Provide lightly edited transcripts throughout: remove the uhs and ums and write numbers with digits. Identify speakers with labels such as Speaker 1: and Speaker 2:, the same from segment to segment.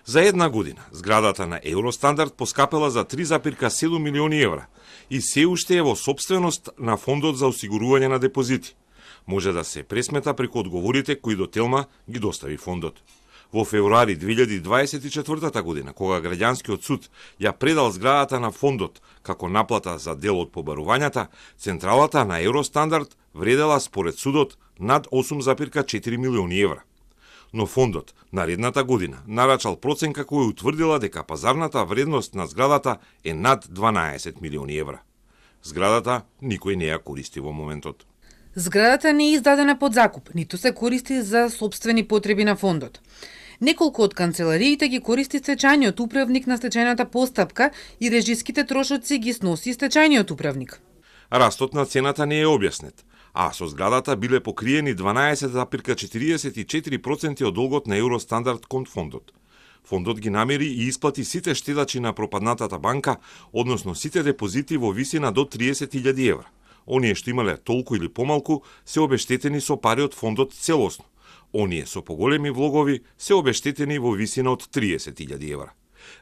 Speaker 1: За една година, зградата на Евростандард поскапела за 3,7 милиони евра и се уште е во собственост на Фондот за осигурување на депозити. Може да се пресмета преку одговорите кои до Телма ги достави фондот. Во февруари 2024 година, кога граѓанскиот суд ја предал зградата на фондот како наплата за дел од побарувањата, централата на Евростандард вредела според судот над 8,4 милиони евра. Но фондот наредната година нарачал проценка која утврдила дека пазарната вредност на зградата е над 12 милиони евра. Зградата никој не ја користи во моментот.
Speaker 2: Зградата не е издадена под закуп, ниту се користи за сопствени потреби на фондот. Неколку од канцелариите ги користи стечајниот управник на стечајната постапка и режиските трошоци ги сноси стечајниот управник.
Speaker 1: Растот на цената не е објаснет, а со зградата биле покриени 12,44% од долгот на Евростандард кон фондот. Фондот ги намери и исплати сите штедачи на пропаднатата банка, односно сите депозити во висина до 30.000 евра. Оние што имале толку или помалку се обештетени со пари од фондот целосно. Оние со поголеми влогови се обештетени во висина од 30.000 евра.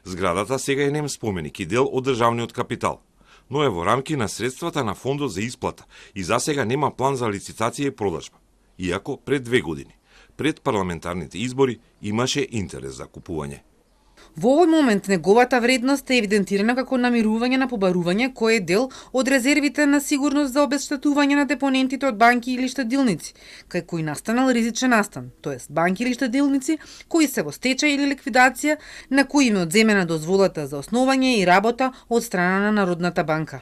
Speaker 1: Зградата сега е нем споменик и дел од државниот капитал, но е во рамки на средствата на фондот за исплата и засега нема план за лицитација и продажба. Иако пред 2 години, пред парламентарните избори, имаше интерес за купување.
Speaker 2: Во овој момент неговата вредност е евидентирана како намирување на побарување кој е дел од резервите на сигурност за обезштетување на депонентите од банки или штедилници, кај кои настанал ризичен настан, тоест банки или штедилници кои се во стечај или ликвидација, на кои им е одземена дозволата за основање и работа од страна на Народната банка.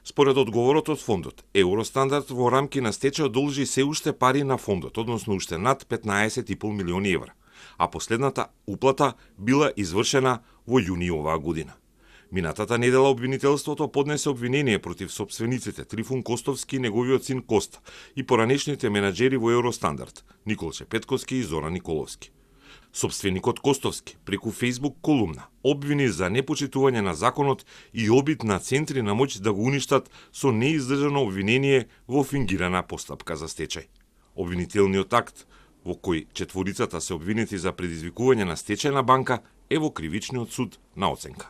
Speaker 1: Според одговорот од фондот, Евростандард во рамки на стечај должи се уште пари на фондот, односно уште над 15,5 милиони евра, а последната уплата била извршена во јуни оваа година. Минатата недела обвинителството поднесе обвинение против сопствениците Трифун Костовски и неговиот син Коста и поранешните менаџери во Евростандард, Николче Петковски и Зора Николовски. Сопственикот Костовски преку Facebook колумна обвини за непочитување на законот и обид на центри на моќ да го уништат со неиздржано обвинение во фингирана постапка за стечај. Обвинителниот акт, во кој четворицата се обвинети за предизвикување на стечајна банка, е во кривичниот суд на оценка.